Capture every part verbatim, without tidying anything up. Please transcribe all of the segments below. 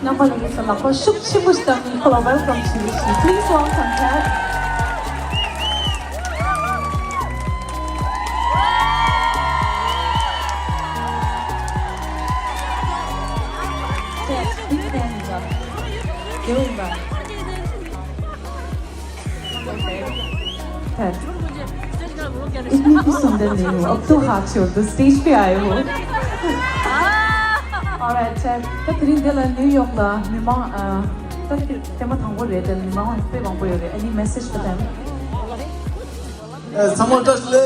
རྣམ་པ་ལྷན་རྒྱས་ཚོ་ལག་པ་ཤུགས་ཆེན་པོ་ཞིག་བརྡབས་ནས་ཁོ་ལ་welcome ཞུ་རྒྱུ་ཞིག Please welcome Ted. Ted, big fan ཡིན་པ། རྒྱལ་བོ་ཡིན་པ། Ted, इतनी खुश सुंदर नहीं हूँ, अब तो हाथ छोड़ दो, stage पे आए हो। Alright, Ted, ད་དེ་རིང་འདི་ལ་ནིའུ་ཡོག་ལ་མི་མང་ཨ། ད་དེ་ཐེངས་མ་དང་པོ་རེད། དེ་ལ་མི་མང་དཔེ་མང་པོ་ཡོད་རེད། Any message for them? ཨེ། ཚང་མ་བཀྲ་ཤིས་བདེ་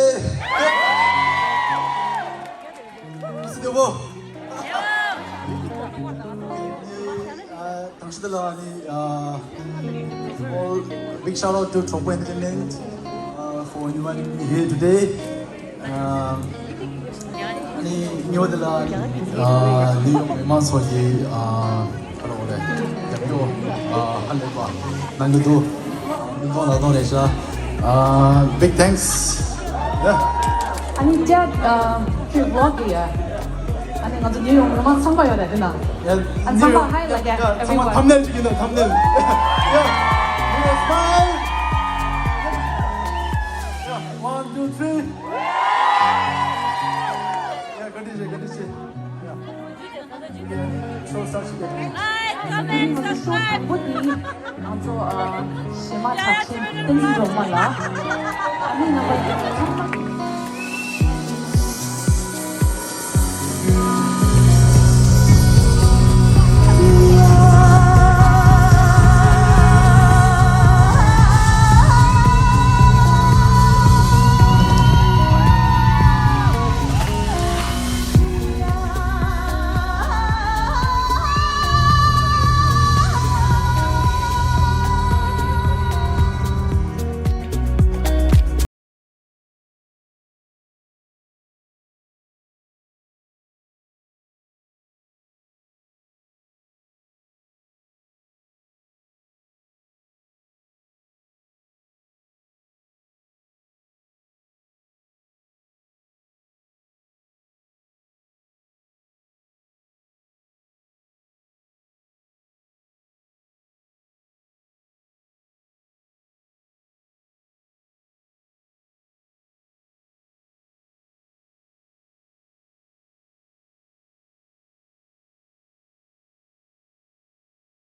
ལེགས། བདེ་པོ། ཨ། དང་ཤི་ད་ལ་ནི། ཨ། All big shout out to Thokpo Entertainment, uh, for inviting me here today. ཨ་ནི་ཉོ་དེ་ལ་ཨ་ནི་ཡོང་མི་མང་ཚོ་གི་ཨ་ཁ་ལོ་རེ་རྒྱབ་སྐྱོར་ཨ་ཧ་ལས་པ་གནང་གི་འདུག་མི་མང་ལ་གཏོང་རེ་ཤ། ཨ། big thanks. Yeah. ཨ་ནི་ཅག་ཨ་ཁྱོད་vlog གི་ཡ། ཨ་ནི་ང་ཚོ་ཉོ་ཡོང་མི་མང་ཚང་མ་ཡོད་རེད་དེ་ན། Yeah. ཨ་ཚང་མ་ནི་ཧའི་ལ་རྒྱ། ཡ་ཚང་མ་everyone. Thumbnail ཅིག་ཡིན་ན་thumbnail. Yeah. Smile. Yeah. One, two, three. Yeah, ག་འདྲ་བྱེད། ག་འདྲ་བྱེད། Yeah. Yeah. So such a good thing. Like, comment, subscribe. ང་ཚོ་ཨ་གཞས་མ་གྲགས་ཅན་བསྟན་འཛིན་སྒྲོལ་མ་ལགས། ཨ་ནི་རྣམ་པ་ཚང་མ།